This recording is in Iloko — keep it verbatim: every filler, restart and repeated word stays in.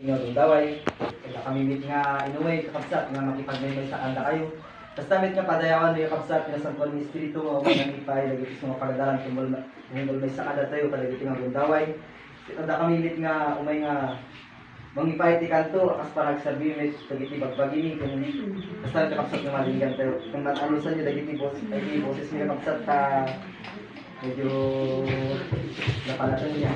nga gundaway. Adda kami met nga inumay, kakabsat, nga makipagmaymaysakan dakayo. Basta met nga padayawan nga, kakabsat, nga santo nga Espiritu nga umay nangipay dagiti isu nga pagadalan, tunggal ma-, tunggal maysa kadatayo kadagiti nga gundaway. Adda kami met nga umay nga mangipay ti kanto, a kas panagserbi met dagiti bagbagimi, ken basta kakabsat nga madinggan tayo. Ken mat-anusanyo dagiti bos-, ay, boses mi kakabsat ta medyo napalatan niya.